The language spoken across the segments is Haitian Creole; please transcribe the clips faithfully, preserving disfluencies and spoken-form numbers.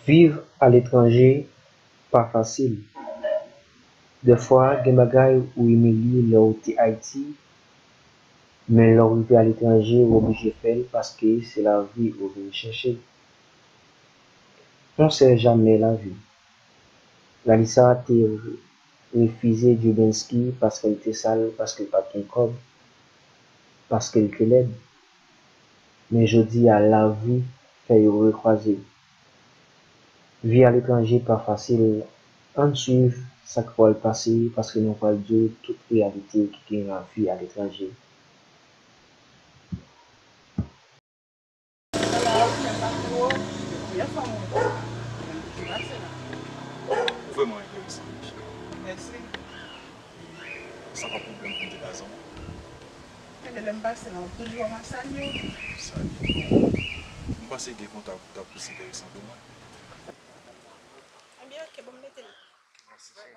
Viv aletranje pa fasil. Dèfwa, gen bagay ou imilye lè w te Ayiti, men lè w rive aletranje, ou oblije fè l paske se lavi ou vin chèche. On sait jamais la vie. Lalisa te refize Djoubensky paske l te sal, paske l pa t gen kòb, paske l te lèd. Men jodi a, lavi fè yo rekwaze. Vi aletranje pa fasil. Ann swiv sa k pral pase, paske nou pral di w tout reyalite ki gen nan vi aletranje. Vrèman enteresan, monchè. Mèsi. Sa pa pwoblèm pou m te ka zanmi. Ebyen, lè m pase la, w toujou wè m ap salye w. Salye w. M panse gen kontak ou t ap plis enteresan pou mwen. Ebyen, oke, bon, m mete l. Mèsi, cheri.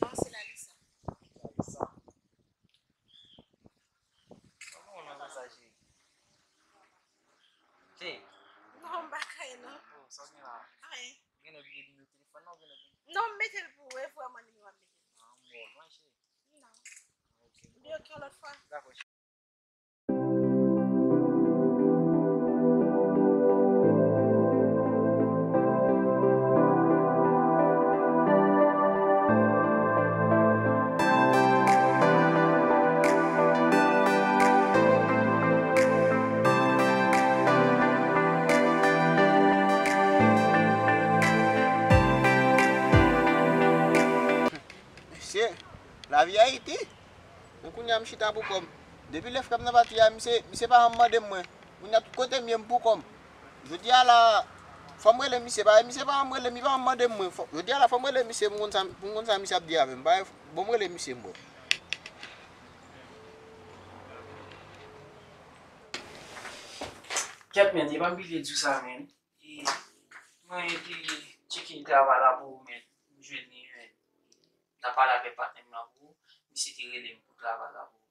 Non, se Lalisa. Lalisa? Kòman w nan sa, cheri? Cheri? Non, m pa ka ye, non. Oh, sa w gen la? Anyen. Ou gen lè bliye nimewo telefòn nan, ou gen lè bliye? Non, m mete l pou ou, e vrèman nimewo a m mete l. Ah, m wè w lwen, cheri. Non. Ah, ok. Ou di ok yon lòt fwa. Dakò, cheri. Mesye, lavi Ayiti. Men kounye a m chita pou kò m. Depi lè frè m nan pati a, misye, misye pa janm mande m mwen. Kounye a tout kote m ye m pou kò m. Jodi a la, fò m rele misye, paske misye pa janm rele m, li pa janm mande m mwen. Fò, jodi a la, fò m rele misye pou m konn sa, pou m konn sa misye ap di avè m. Paske, bon, m rele misye m wè. Kèt, men, e pa m bliye di w sa, men. E, mwen te tcheke travay la pou ou, men. M jwenn li, men. N ap pale avèk patnè m nan pou ou. Misye te rele m pou travay la pou ou.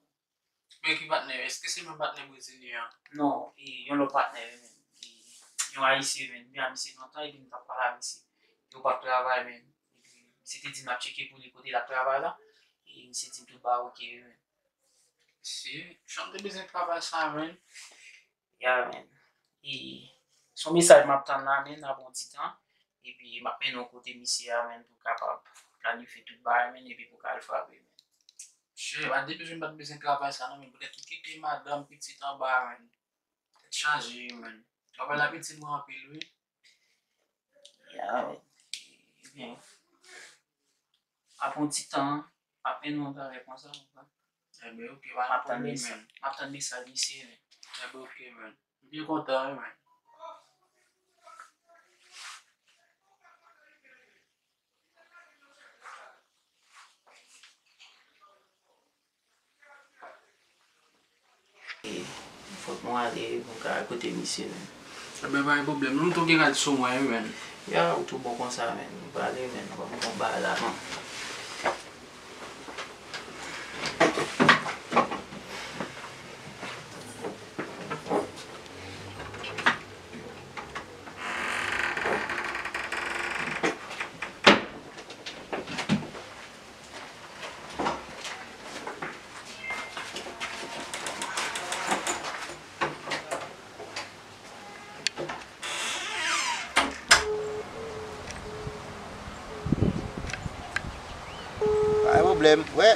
Men ki patnè? Èske se menm patnè brezilyen an? Non, e, yon lòt patnè, men. E, yon ayisyen, men. M gen a misye lontan, epi m t ap pale a misye. Yo p ap travay, men. Epi, misye te di m ap tcheke pou li kote l ap travay la. E misye di m tout bagay oke, men. Si, jan m te bezwen travay sa, men. Ya, men. E, se yon mesaj m ap tann la, men, nan bon ti tan. Epi, m ap mennen w kote misye a, men, pou w kapab planifye tout bagay, men, epi pou w ka al frape, men. Chè, pa depi m pa t bezwen travay sa, non, men, poutèt m kite madanm, pitit anba, men. Tèt chaje, men. Travay la piti mwen anpil, wi. Ya, men. Ebyen, ap yon ti tan, ap mennen yon travay konsa, ou konprann? Ebyen, oke, pa gen pwoblèm, men. M ap tann mesaj misye, men. Ebyen, oke, men. M byen kontan, wi, men. Fòk nou ale pou n ka al kote misye, men. Ebyen, pa gen pwoblèm. Nou tou gen rad sou mwen, wi, men. Ya, ou tou bon konsa, men. Nou pale, men. Nou pa pou konn bagay la, non. Pa gen pwoblèm. Wè,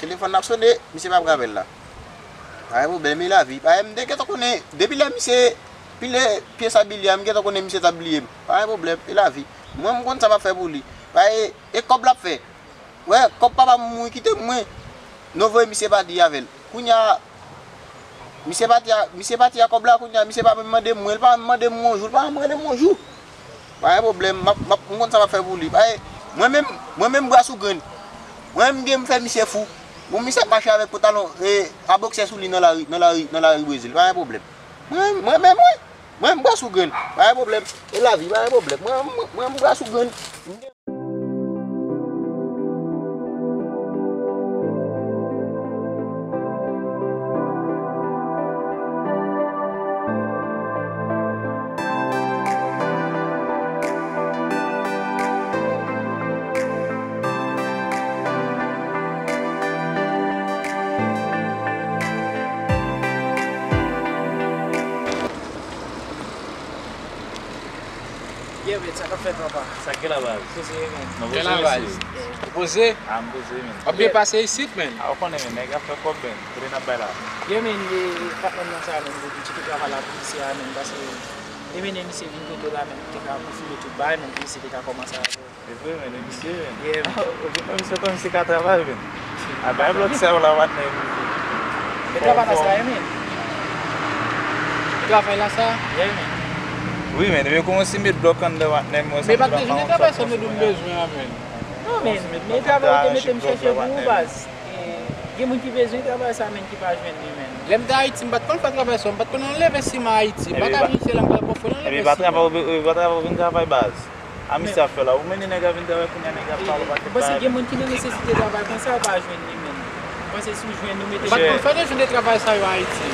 telefòn nan ap sone, misye p ap rapèl la. Pa gen pwoblèm, e lavi. Pa gen, m te gentan konnen, depi lè misye pile pyès a bilye a, m gentan konnen misye t ap bliye m. Pa gen pwoblèm, e lavi. Mwen, m konn sa m ap fè pou li. Pa gen, e kòb l ap fè. Wè, kòb papa m mouri kite m mwen. Nou voye misye pati avè l. Kounye a, misye pati a, misye pati a kòb la, kounye a, misye pa menm mande m mwen, li pa menm mande m bonjou, li pa menm rele m bonjou. Pa gen pwoblèm, m ap, m ap, m konn sa m ap fè pou li. Pa gen, mwen menm, mwen menm bra sou grenn. Mwen menm gen m fè misye fou. Bon, misye ap mache avèk pantalon, e, a bòksè sou li nan lari, nan lari, nan lari Brezil. Pa gen pwoblèm. Mwen, mwen menm, mwen. Mwen, m bra sou grenn. Pa gen pwoblèm. E lavi, pa gen pwoblèm. Mwen, mwen, mwen, m bra sou grenn. M gen Yeah, man, sa k ap fèt, papa? Sa k gen la, baz? Poze, man. Nan poze, mesye. Ou poze? Ah, m poze, man. W ap byen pase isit, man. Ah, ou konnen, man, nèg ap fè kòb, man. Kote n ap bay la? Yeah, man, e, e, patnè m nan sa, man, pou li cheke travay la pou misye a, man, paske e mennen misye vin kote w la, man, pou te ka konfime tout bagay, man, pou misye te ka kòmanse avè w. E vre, man, e misye, man. Yeah, man. Ah, ou vin wè misye kòm misye ka travay, man. A bay blòk sa yo la, patnè. E travay la sa ye, man. E travay la sa? Yeah, man. Wi, man, yo kòmanse met blòk anndan, patnè, m wè sa. Men pa t bezwen de travay sa nou bezwen an, man. Non, man, men travay ou te mete m chèche pou ou, baz. E, gen moun ki bezwen travay sa, man, ki pa jwenn li, man. Lè m te Ayiti, m pa t konn fè travay sa, m pa t konn anleve siman Ayiti. M pa t ap vin isit la, m pa t konn fè anleve siman. Epi pa travay ou, epi pa travay ou vin travay, baz. A misye ap fè la, ou mennen nèg la vin travay kounye a, nèg la ap pale ou pa gen baz. Paske gen moun ki nan nesesite travay konsa, ou pa jwenn li menm. Ou panse si w jwenn, ou mete. Ou pa t konn fè de jan de travay sa yo Ayiti.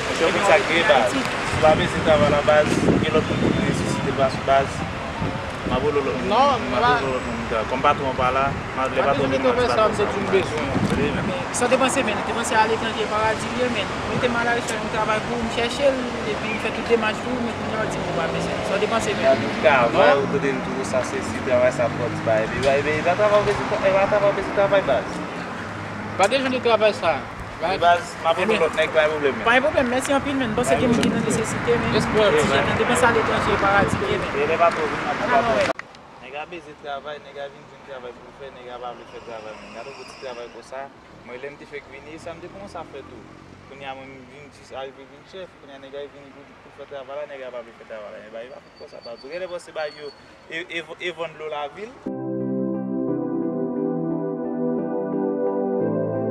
Monchè, ou konn sa k gen baz. Si w pa bezwen travay la baz, gen lòt moun ki pou resisite l pa sou baz. M ap rele lòt moun. Non, m ap rele lòt moun. Kòm patwon an pa la, lè patwon vini, m ap di patwon sa. Sa depanse, men, depanse aletranje paradi ye, men. Mete m al Ayiti, m travay pou ou, m chèche l, epi m fè tout demach pou ou, men kounye a w di m ou pa bezwen. Sa w te panse menm? Gade yon travay, ou tande l tou, sa se si travay sa fò ti bagay. Epi, epi, e pa travay ou bezwen, e pa travay ou bezwen travay, baz. Pa gen jan de travay sa. De baz, m ap rele lòt nèg, pa gen pwoblèm, men. Pa gen pwoblèm, mèsi anpil, men. M panse gen moun ki nan nesesite, men. Ti jan nan depanse aletranje paradi ye, men. E lè patwon vin, m ap di patwon sa. Nèg la bezwen travay, nèg la vin jwenn travay pou l fè, nèg la pa vle fè travay, men. Gade yon ti travay konsa. Mwen, lè m te fèk vini, e sa m te kòmanse ap fè tou. Kounye a, mwen, m vin jis arive vin chèf. Kounye a, nèg la vini pou, pou fè travay la, nèg la pa vle fè travay la. Men bagay pa fèt konsa, baz. Ou genlè panse bagay yo, e, e, e vann dlo lavil.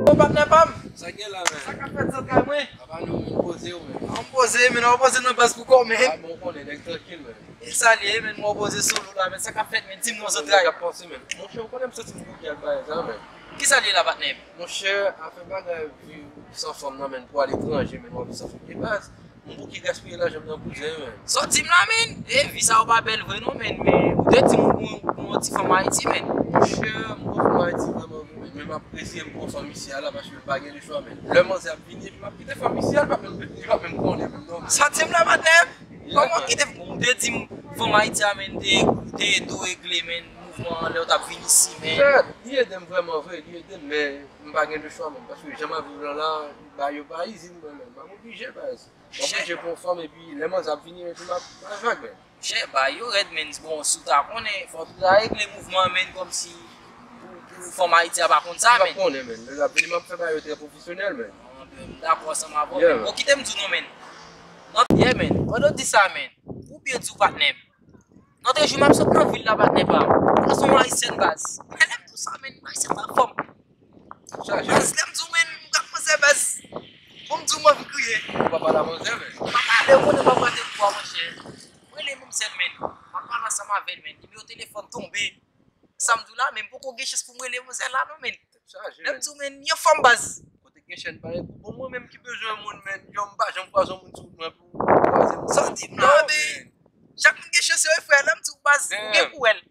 Yo, patnè pa m. Sa gen la, men? Sa k ap fèt, zantray mwen? Apa nou, men, poze w, men. An poze, men, an poze nan baz pou kò, men. Ah, men, ou konnen, nèg trankil, men. E sa l ye, men, mwen poze sou nou la, men sa k ap fèt, men, di m non, zantray. Nèg ap panse, men. Monchè, ou konnen m santi m bouke ak bagay sa, men. Kisa l ye la, patnè m? Monchè, afè bagay vi san fanm nan, men, pou aletranje, men, w ap vi san fanm de baz. M bouke gaspiye lajan m nan pou zen, men. Sa w di m la, men? E vi sa yo pa bèl vre non, men, men ou te di m ou, ou, ou yon ti fanm Ayiti, men. Monchè, m gon fanm Ayiti vrèman vre, men, men m ap rezye m pou fanm isi a la, paske m pa gen lechwa, men. Lè manzè ap vini, epi m ap kite fanm isi a, l pa menm, li pa menm konnen menm non, men. Sa w di m la, patnè m? Kòman w kite m? Ou te di m fanm Ayiti a, men, te, te ede w regle, men, mouvman an lè w t ap vin isi, men. Li ede m vrèman vre, li ede m, men m pa gen de chwa, men, paske jan m ap viv lan la, ba yo pa izi m, men, men, m ap oblije, baz. M ap oblije pran fanm, epi lè manzè ap vini, epi m ap, m ap vag, men. Chè, ba yo rèd, men, bon, si w ta konnen, fò w ta regle mouvman, men, kòmsi pou, pou fanm Ayiti a pa konn sa, men. M pa konnen, men. Lè y ap vini, m ap fè bagay yo trè pwofesyonèl, men. M dakò ansanm avè w, men. Bon, kite m di w non, men. Nan, yeah, men. Pandan w di sa, men, pou byen di w, patnè m, nan de jou m ap sot nan vil la, patnè pa m. Mwen se yon Ayisyèn, baz. Men lè m di w sa, men, Ayisyèn pa fanm. Baz, lè m di w, men, m ap panse, baz. Bon, m di w, m anvi kriye. Ou pa pale a manzè, men. M pa pale, ou konnen m ap gade kou a, monchè. M rele manmzèl, men. M ap pale ansanm avè l, men. Nimewo telefòn tonbe. Sa m di w la, men m poko gen chans pou m rele manzè la non, men. Tèt chaje, men. Lè m di w, men, yon fanm baz. Kote gen chèn pa gen kou. Bon, mwen menm ki bezwen moun, men, yo, m pa janm kwaze yon moun sou wout mwen pou kwaze moun. Sa w di m la, men. Chak moun gen chans yo, wi, frè. Lè m di w baz, ou gen pou wè l.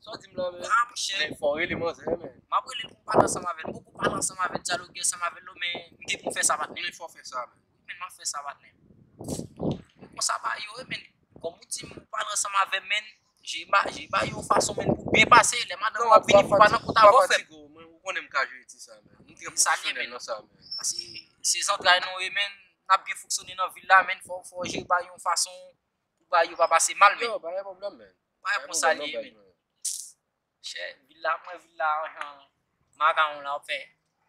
Sa w di m la, men. Ah, monchè. Men fò w rele manzè, men. M ap rele l pou m pale ansanm avè l. M poko pale ansanm avè l, dyaloge ansanm avè l non, men m gen pou m fè sa, patnè. Men fò w fè sa, men. Men m ap fè sa, patnè. Men konsa bagay yo ye, men. Kòm ou di m ou pale ansanm avè m, men. Jere ba, jere ba yo fason, men, pou byen pase. Lè madanm ou ap vini, pou pa nan kont avè w, frè m. Non, ou pa fatige w, men ou konnen m ka jere ti sa, men. M trè pwofesyonèl nan sa, men. Paske se zantray nou ye, men. N ap byen fonksyone nan vil la, men. Fò, fò w jere ba yo yon fason pou ba yo pa pase mal, men. Yo, pa gen pwoblèm, men. Pa gen pwoblèm non, baz, men. Chè, vil la, mwen, vil la, jan makawon la w ap fè.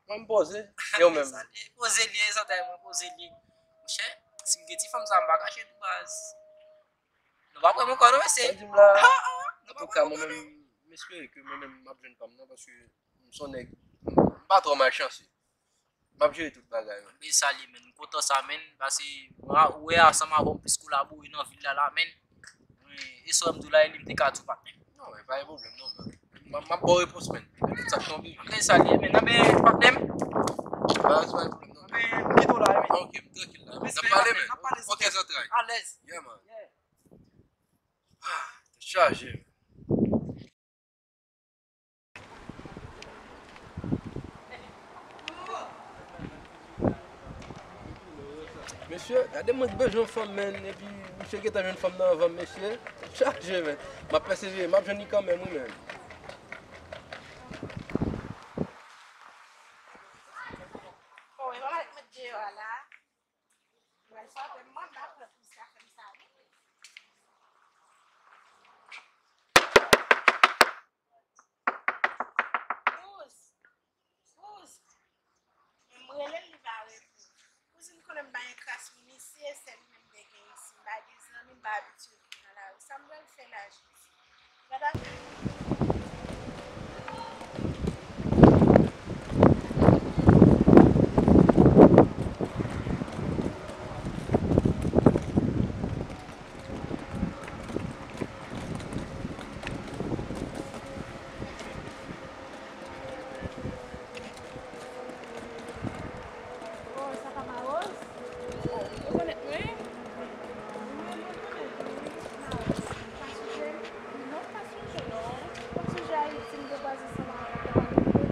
Mwen, m poze. E ou menm? Sa li poze li ye, zantray mwen poze li. Monchè, si m gen ti fanm sa, m pa kache tou, baz. Nou pa pran m ankò non, mesye. Sa di m la. Ah, ah, ah, nou pa pran m ankò non. Antouka, mwen menm, m espere ke mwen menm, m ap jwenn fanm nan, paske m se yon nèg, m pa twò malchanse. M ap jere tout bagay, men. Men sa li, men. M kontan sa, men. Paske, mwen, ou wè, ansanm avè w, m plis kolabore nan vil la, la, men. Mwen, e sa w di w la, e li m te ka di w, patnè. Non, men, pa gen pwoblèm, non, men. M, m ap ba w repons, men. Men tout sa k tonbe. Men sa li, men. Nan, men, patnè m. Baz, pa gen pwoblèm, non. Men, m kite w la, men. Ah, ok, m trankil la. N ap pale, men. N ap pale, ok, zantray. Alèz. Yeah, man. Yeah. Ah, tèt chaje, men. Mesye, gade mwen bezwen fanm, menn, epi misye gentan jwenn fanm nan anvan m, mesye. Tèt chaje, menn. M ap pèsevere, m ap jwenn li kanmenm, wi, menn. Bon, e pa mèt mwen deyò a la. Mwen sa fè m mande apre pou sa fè m sa, wi. Pous! Pous! Men m rele l, li pa reponn. Kouzin konnen m pa gen kras moun isi, e sèl li menm m te gen isi. M pa gen zanmi, m pa abitye viv nan lari. Sa m pral fè la, Jezi? M pa ta Oh, sa pa Mawoz? Oh, ou rekonèt mwen? Wi, mwen rekonèt ou, wi. Mawoz, ou pa sonje m? Non, m pa sonje w non. Kòm sonje Ayiti, m te kwaze ansanm avè w, te pale de bebe,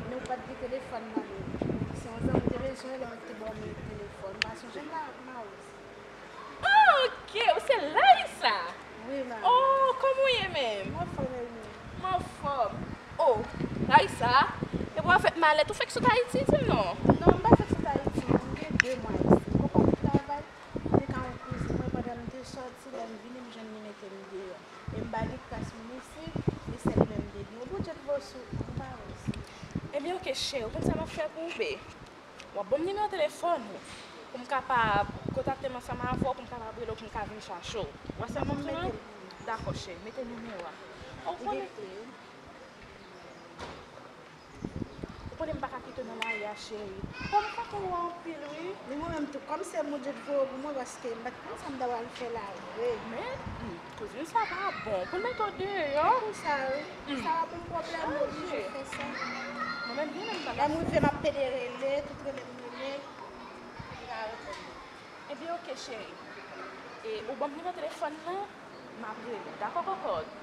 men ou pa t gen telefòn nan men w. Se yon zanmi m te bezwen, lè mwen te ba w nimewo telefòn. M pa sonje m la, Mawoz. Oh, ok, ou se Larissa? Wi, mami. Oh, kòman w ye menm? M anfòm, e ou menm? M anfòm. Oh, Larissa, e pou w fèk malèt, ou fèk sot Ayiti, di m non? Non, m pa fèk sot Ayiti, non. M gen de mwa isi. M poko ap travay. M te ka yon kouzin mwen, pandan m te sòti, lè m vini, m jwenn li mete m deyò. E m pa gen kras moun isi, e sèl li menm m te gen. Ou Bondye t vo sou ou, m pa wè si. Ebyen, ok, cheri, ou konn sa m ap fè pou ou, be? W ap ban m nimewo telefòn ou pou m kapab kontakte m ansanm avè w, pou m kapab rele w, pou m ka vin chache w. Ou wè sa m ap di w la? Dakò, cheri, mete nimewo a. Ou konnen, ou konnen m pa ka kite w nan lari a, cheri. Kòm m kontan wè w anpil, wi. Wi, mwen menm tou, kòm se Bondye t voye w pou mwen, paske m pa t konn sa m ta pral fè la vre. Men, hmm, kouzin, sa pa bon. Pou l mete w deyò. Pou sa, wi. Hmm. Sa va ban m pwoblèm, m oblije fè sa. Mwen menm, mwen menm, m pa ka. Lè m rive, m ap pede rele, tout rele m rele, li pa reponn mwen. Ebyen, ok, cheri. E ou ban m nimewo telefòn nan, m ap rele w. Dakò, kòkòt?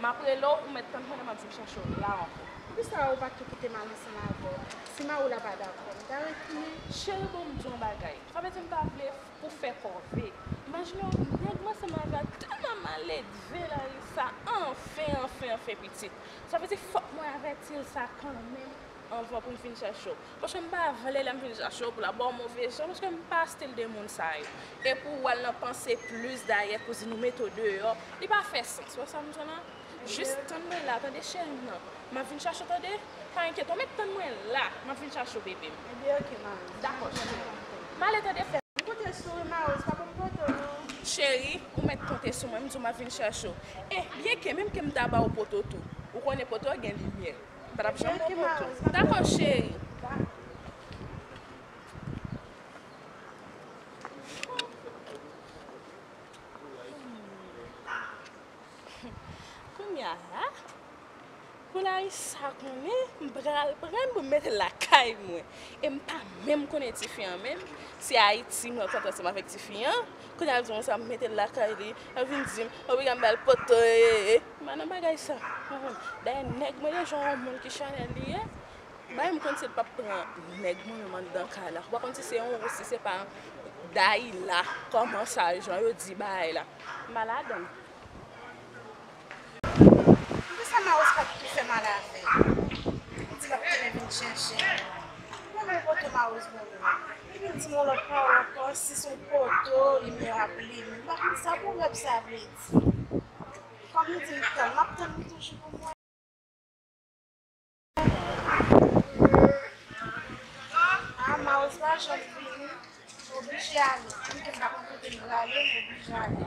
M ap rele w, ou mèt tann mwen, lè m ap vin chache w la ankò. Poukisa ou pa tou kite m al ansanm avè w? Si mari w la pa dakò, m ta retounen. Cheri, bon, m di w yon bagay. Sa vle di m pa vle pou fè kòve. Imajine w, nèg m ansanm avè a tèlman maledve, Larissa, anfen, anfen, anfen, pitit. Sa vle di fòk mwen avèti l sa kanmenm anvan pou m vin chache w. Paske m pa vle lè m vin chache w pou l ap ba w move jan, paske m pa stil de moun sa yo. E pou w al nan panse plis dayè, kouzin, ou mete w deyò, li pa fè sans. Ou wè sa m di w la? Jis tann mwen la, tande, cheri m nan. M ap vin chache w, tande. Pa enkyete w, men tann mwen la. M ap vin chache w, bebe m. Ebyen, ok, mami. Dakò, cheri. M ale, tande, frè. M konte sou ou, Mawoz, pa pou m poto, non. Cheri, ou mèt konte sou mwen, m di w m ap vin chache w. E, byenke menm ke m ta ba w poto tou, ou konnen poto gen limyè. M pa t ap janm ba w poto. Dakò, cheri. Kounye a la, pou Larissa konnen, m pral pran l pou m mete l lakay mwen. E m pa menm konnen tifi an menm. Se Ayiti m rankontre ansanm avèk tifi an. Kounye a l di mwen sa, m mete l lakay li. L vin di m, obliga m ba l poto, e, e, e. M pa nan bagay sa. Dayè, nèg mwen deja yon moun ki chanèl li ye. Bay m konn si l p ap pran nèg mwen menm anndan kay la. Ou pa konn si se yon, si se pa Dayila, kòman sa, jan yo di bagay la. M pa ladann. Poukisa Mawoz pa t tou fè mal avè l? Li di l ap tounen vin chèche. Mwen menm poto Mawoz ban mwen. Epi l di m yon lòt pawòl ankò, si se yon poto, li menm ap li. M pa konn sa pwovèb sa vle di. Kòm li di m tann, m ap tann li toujou pou mwen. Ah, Mawoz pa janm vini. M oblije ale. Menm ke m pa konn kote m prale, m oblije ale.